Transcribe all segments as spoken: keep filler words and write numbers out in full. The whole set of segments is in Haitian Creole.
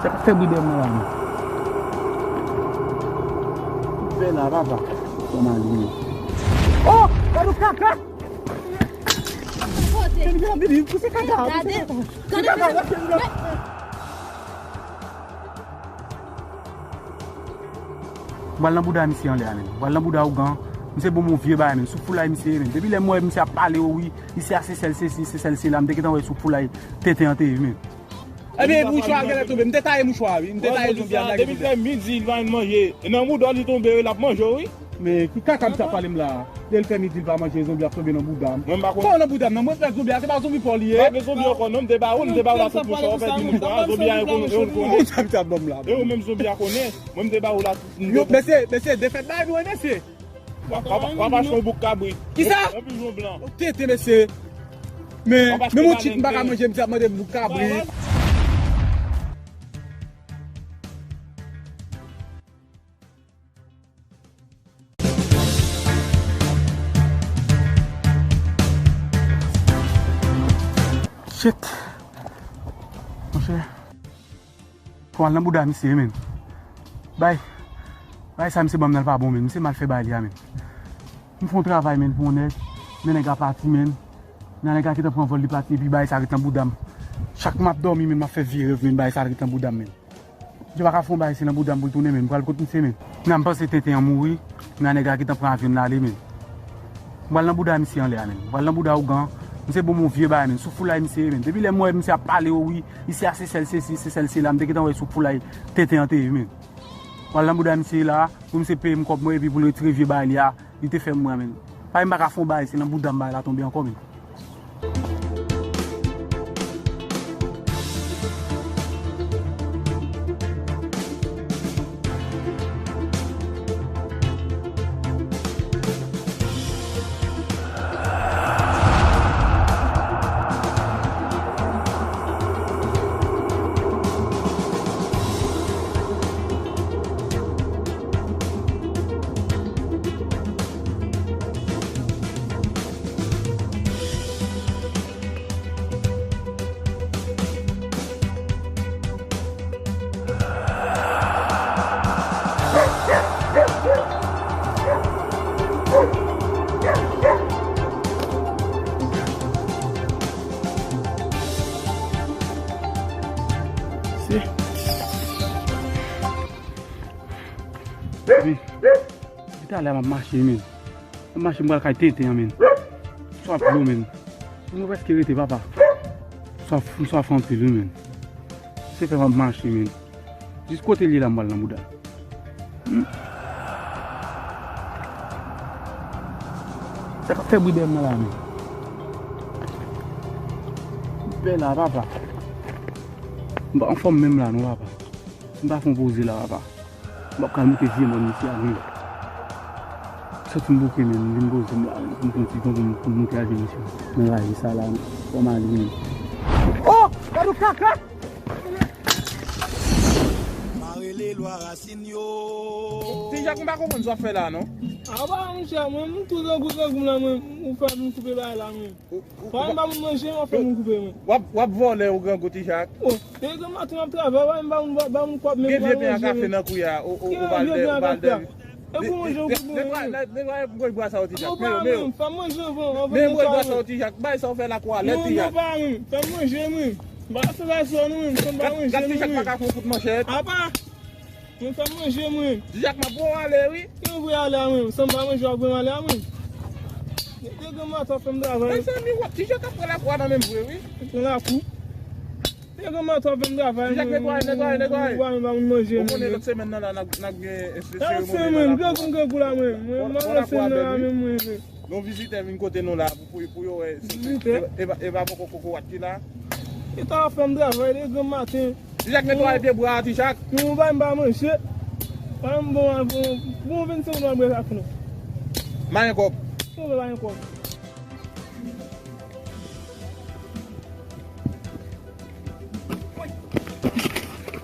Sa k ap fè bri dèyè m nan la menm? Fè la, papa. Kòman li ye? Oh! Gade yon kaka! Gade, gade, gade. Pral nan bouda misye anlè a menm. Pral nan bouda ougan. Misye bon m yon vye bagay menm. Sou foulay misye ye menm. Depi lè m wè misye ap pale o wi. Misye a se sèl sesi, se sèl sela. M te gentan wè sou foulay tenten an te ye menm. Ebyen, mouchwa a genlè tonbe. M te taye mouchwa a, wi. M te taye zonbi a lage. Depi fè midi, li pa jwenn manje. E nan bouda w li tonbe, wi, l ap manje w, wi. Men ki kaka misye ap pale m la a? Lè l fè midi, li pa manje, zonbi ap tonbe nan bouda m. Mwen m pa konn. Kòman nan bouda m nan? Mwen fè zonbi a, se pa zonbi pa w li ye? Pa gen zonbi ankò, non, m te ba ou, m te ba ou la tout mouchwa, ou pèdi mouchwa a, zonbi a, e ou, e ou konnen. Ou sa misye ap ban m la? E ou menm zonbi a konnen. Mwen m te ba ou la tout. Yo, mesye, mesye, defèt bagay nou, wi, mesye. W ap, w ap, w ap achte yon bouk kabrit. Kisa? Yon, yon pijon blan. Ou tenten, mesye. Men, menm yon tchit m pa ka manje, misye ap mande m bouk kabrit. Shit. Monchè. Fò al nan bouda misye, men. Bay. Bay sa misye ban m nan l pa bon, men. Misye mal fè bay li a, men. M fè yon travay, men, pou yon nèg. Men nèg a pati, men. Nan nèg a gentan pran vòl li pati, epi bay sa ret nan bouda m. Chak m ap dòmi, men, m ap fè vye rèv, men, bay sa ret nan bouda m, men. Misye pa ka fè yon bay, se nan bouda m pou l tounen, men. M pral kot misye, men. Nan m panse tenten an mouri. Nan nèg a gentan pran avyon l ale, men. M pral nan bouda misye anlè a, men. M pral nan bouda ougan. Misye bon m yon vye bagay, men. Sou foulay misye ye, men. Depi lè m wè misye ap pale o wi. Misye a se sèl sesi, se sèl sela. M te gentan wè sou foulay tenten an te ye, men. M pral nan bouda misye la, pou misye peye m kòb mwen, epi pou l retire vye bagay li a, li te fè m mwen, men. Paske m pa ka fè yon bagay, se nan bouda m bagay la tonbe ankò, men. Wi. Depi talè a m ap mache, men. M ap mache, m pral kay tenten an, men. Swaf dlo, men. Mwen prèske rete, papa. Swaf, m swaf anpil, wi, men. Se fè m ap mache, men. Jis kote l ye la, m pral nan bouda l. Hmm. Sa k ap fè bri dèyè m nan la, men? M pè la, papa. M pa anfòm menm la, non, papa. M pa fè yon poze la, papa. M ap ka moute vye mòn isi a, men. Santi m bouke, men. M vin poze m la, men. M pran ti tan pou m, pou m moute al vin isi. Nan raje sa la, men. Kòman li, men? Oh! Gade yon kaka! Mare le lwa rasin yo. Ti Jak, m pa konprann sa w ap fè la, non. A, ba, monchè, mwen, m tou grangou, grangou m la, mwen, ou fè m koupe bagay la, mwen. Ou, ou, pa m ba moun manje, m ap fè moun koupe, mwen. W ap, w ap vòlè, ou grangou, Ti Jak. Oh, e granma tou m ap travay, ba m ba moun, ba moun kòb, men gen vye pen a kafe nan kouya, ou, ou, ou pral dèyè, ou pral dèyè. E pou manje, ou pou manje. Netwaye, netwaye bwa sa w, Ti Jak. Men, men, fè m manje anvan, anvan netwaye. Men bwa sa w, Ti Jak. Bay sa w fè la kwa lèd, Ti Jak. Non, non, pa mwen. Fè m manje, mwen. M pa fè bay sa, non, mwen. Fè m pa manje, non, mwen. Gad, gad, Ti Jak pa ka fè yon kout manchèt. Apa! Mwen fè m manje, mwen. Ti Jak, m ap voye w ale, wi. Ki mwen voye ale a mwen? San m pa manje, w ap voye m ale a mwen? Mete granma tou ap fè m travay. Mezanmi, w ap, Ti Jak ap pran lakou a nan men m vre, wi. Pran lakou? Mete granma tou ap fè m travay, mwen. Ti Jak, netwaye, netwaye, netwaye. Ou pa menm ba moun manje, mwen. Ou konnen lòt semèn nan la, n ap, n ap gen, e, se, seremoni nan lakou a. Lòt semèn, mwen, grankou m, grankou la, mwen. Mwen, m pa lòt semèn nan la, mwen, mwen. Yon vizitè vin kote nou la pou, pou, pou yo wè si se, e, e pa, e pa poko kokorat ki la. E ta fè m travay de granm maten. Ti Jak netwaye pye bwa a, Ti Jak. Yon bagay m pa manje. Bagay m bon, bon, bon vennsenk dola m prèske ap fè non. Mayen kòb. Yon bagay mayen kòb.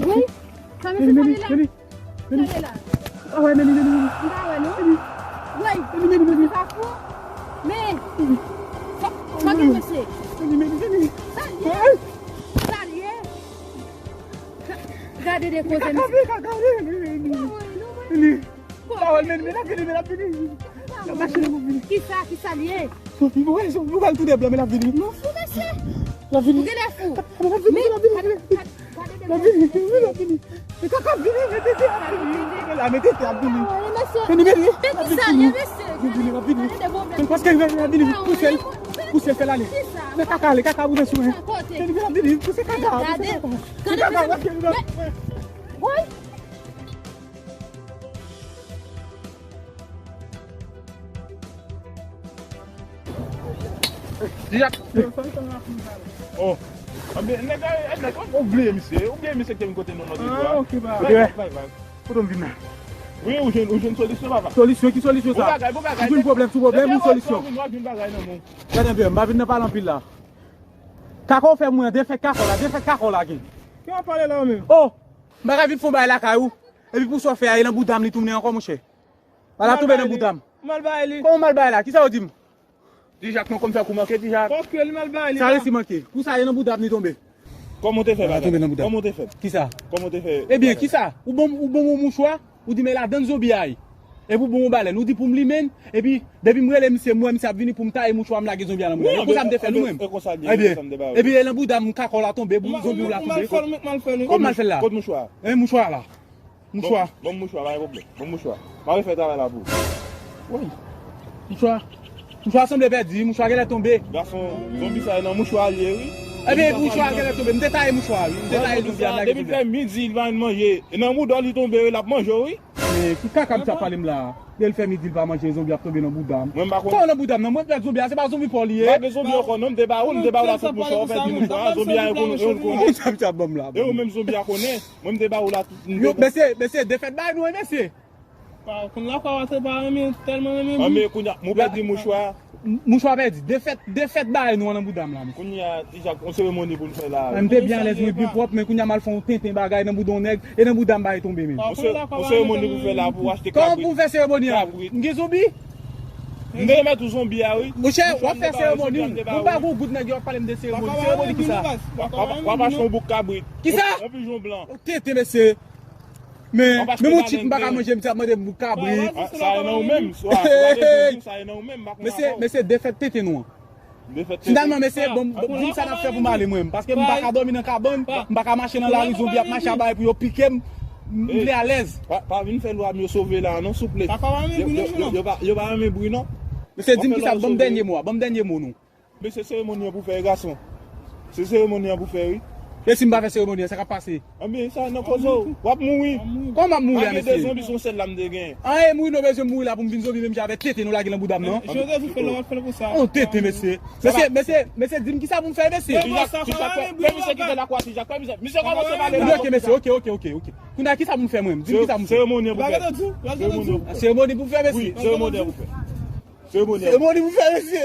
Wi, sa mesye pale la? Sa ye la? Ah ouais, Meli, Meli, Meli. M pa wè, non. Meli. Woy, Meli, Meli, Meli. Sa fou. Men, sa, sa gen mesye. Meli, Meli, Meli. Sa l ye? Sa l ye? Sa, Dede koze, mesye. Kaka, kaka, vini, vini, vini. Pawòl, men, men l ap vini, men l ap vini. L ap mache, l ap vini. Kisa, kisa l ye? Son fi, mwen, son fi, mwen, l tou de blan, men l ap vini. Non, fou, mesye. L ap vini. Ou gen lè fou. L ap vini, l ap vini, l ap vini. L ap vini, l ap vini. Men kaka ap vini, men tete ap vini. Men la, men tete ap vini. Vini, vini. Men kisa l ye, mesye? Vini, vini, l ap vini. Men paske l ap vini, pouse l. Pouse l, fè l ale. Men kaka ale, kaka boule sou mwen. Vini, vini, l ap vini, pouse kaka, pouse kaka. Pouse kaka, wè, vini, vini. Woy! Dijak. Oh. Anben, nèg la, nèg la, ou bliye misye, ou bliye misye ki te vin kote nou nan de jou a. Ah, ok, ba. Bay, bay, bay. Kote m vin la? Wi, ou jwenn, ou jwenn solisyon, papa. Solisyon, ki solisyon sa? Bon bagay, bon bagay. Ou jwenn pwoblèm sou pwoblèm, ou solisyon. Ou vin, ou vin bagay nan men w. Gade anpil, m pa vin nan pale anpil la. Kaka w fè mwen, defèt kaka w la, defèt kaka w la gen. Ki w ap pale la, ou menm? Oh! M pa ka vin fè yon bagay lakay ou. Epi pou sa w fè a, e nan bouda m li tounen ankò, monchè. Bagay la tonbe nan bouda m. Ou mal bay li. Kòman w mal bay la? Kisa w di m? Dijak, non, konn fè kou manke, Dijak. Paske li mal bay li. Sa resi manke. Kou sa, e nan bouda m li tonbe. Kòman w te fè, bagay? Tonbe nan bouda m. Kòman w te fè? Kisa? Kòman w te fè? Ebyen, kisa? Ou ban m, ou ban m yon mouchwa, ou di men ladann zonbi a ye. Epi ou ban m yon balèn, ou di pou m limen l, epi depi m rele misye, m wè misye ap vini pou m taye mouchwa, m lage zonbi a nan bouda l. E konsa m te fè l, ou menm? Ebyen, epi e nan bouda m kaka w la tonbe, zonbi w la tonbe. Kòman m al fè l la? Kot mouchwa? E mouchwa la. Mouchwa. Bon, bon mouchwa, pa gen pwoblèm. Bon mouchwa. M a refè travay la pou ou. Woy. Mouchwa. Mouchwa sanble pèdi, mouchwa genlè tonbe. Gason, zonbi sa e nan mouchwa li ye, wi. Ebyen, mouchwa genlè tonbe. M te taye mouchwa, wi. M te taye zonbi a, m lage zonbi a. Depi l fè midi, li pa jwenn manje. E nan bouda w li tonbe, wi, l ap manje w, wi. Men ki kaka misye ap pale m la? Lè l fè midi, l pa manje, zonbi ap tonbe nan bouda m. Mwen, m pa konn. Kòman nan bouda m nan? Mwen pèdi zonbi a, se pa zonbi Paul li ye? M pa gen zonbi ankò, non, m te ba ou, m te ba ou la tout mouchwa, ou pèdi mouchwa, zonbi a, e konnen, e konnen. Kòman misye ap ban m la? E ou menm zonbi a konnen. Mwen, m te ba ou la tout, m te ba. Yo, mesye, mesye, defèt bay nou, wi, mesye. Pa, konn lakwa w a te pa renmen, tèlman renmen bri. Anben, kounye a, mwen pèdi mouchwa. M-, mouchwa pèdi. Defèt, defèt bay nou an nan bouda m la, mesye. Kounye a, Dijak, yon seremoni pou n fè la. M te byen alèz, mwen byen pwòp, men kounye a m al fè yon tenten bagay nan bouda yon nèg, e nan bouda m bagay tonbe, men. Yon se-, yon seremoni pou fè la, pou achte kabrit. Kòman pou m fè seremoni an? Kabrit. M gen zonbi? M te remèt ou zonbi a, wi. Monchè, w ap fè seremoni, wi. Mwen pa gon goud nèg yo ap pale m de seremoni. Seremoni kisa? W ap, w ap, w ap achte yon bouk kabrit. Kisa? Yon, yon pijon blan. Tenten, mesye. Men, menm yon tchit m pa ka manje, misye ap mande m pou kabrit. Ah, sa e nan ou menm. Sa e nan ou menm, m pa konn. Mesye, mesye, defèt tenten nou an. Finalman, mesye, bon, bon, di m sa n ap fè pou m ale, mwen, paske m pa ka dòmi nan kabann, m pa ka mache nan lari, zonbi ap mache aba pou yo pike m, m vle alèz. Pa, pa vin fè lwa m yo sove la, non, souple. Yo, yo, yo pa, yo pa renmen bri, non. Mesye, di m kisa, ban m dènye mo a, ban m dènye mo nou. Men se seremoni an pou fè, gason. Se seremoni an pou fè, wi. E si m pa fè seremoni an, sa k ap pase? Anben, sa nan koze w. W ap mouri. Kòman m ap mouri a, mesye? Pa gen de zonbi, se yon sèl la m te gen. An, e mouri, nou bezwen mouri la pou m vin zonbi menm jan avèk tenten nou lage nan bouda m, non? Jan w te vin fè l, w ap fè l konsa. On tenten, mesye. Mesye, mesye, mesye, di m kisa pou m fè, mesye. Tijak, Tijak, fè, fè misye kite lakwa, Tijak, fè misye. Misye kòmanse pale la. Ok, mesye, ok, ok, ok, ok. Kounye a, kisa pou m fè, mwen? Di m kisa pou m fè. Seremoni an pou fè. Seremoni an pou fè. Seremoni pou fè, mesye. Wi, seremoni an pou fè. Seremoni an pou fè. Seremoni pou fè, mesye.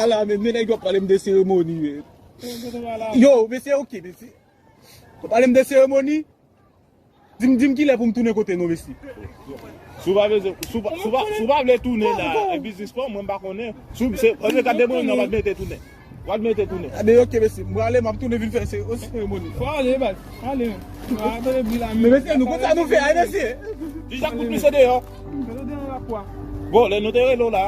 Ala, men, men nèg yo ap pale m de seremoni, men. Yo, mesye, ok, mesye. Yo pale m de seremoni. Di m, di m kilè pou m tounen kote nou, mesye. Si w pa vle, si w pa, si w pa, si w pa vle tounen la, e biznis pa w, mwen m pa konnen. Si w, se, ann gade moun nan, w ap mete tounen. W ap mete tounen. Anben, ok, mesye. M prale, m ap tounen vin fè se, seremoni. Fò ale, baz. Ale. Men mesye, nou konn sa nou fè a, mesye. Tijak, bout misye deyò. Bon, lè nou te rele w la.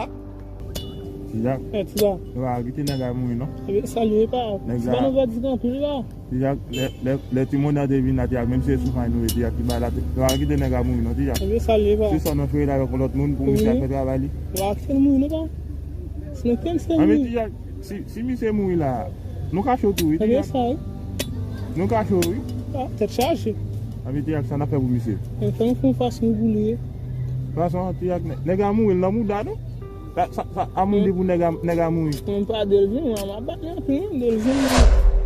Tijak. Eh, Tijak. Yo pa kite nèg la mouri, non. Ebyen, salye pa. Se pa nouvèl di anpil la. Tijak, lè, lè, lè timoun nan te vin la, Tijak, menm si se sou fanmi nou ye, Tijak, ki ba la, yo pa kite nèg la mouri, non, Tijak. Ebyen, salye pa. Se sa nan fè l avèk yon lòt moun pou misye ap fè travay li. Yo pa kite l mouri, non, pa. Se nan kèl se mouri. Tijak, si, si misye mouri la, nou kache w tou, wi, Tijak. Ebyen, sa, wi. Nou kache w, wi. Ah, tèt chaje. Anben, Tijak, sa n ap fè pou misye? Fè yon fason pou li ye. Fason, Tijak, nè-, nèg la mouri, l nan mouda, non? Sa, sa, sa, a moun li pou nèg a, nèg a mouri. Mwen pa Delvin, mwen, m ap bat li anpil, wi, Delvin.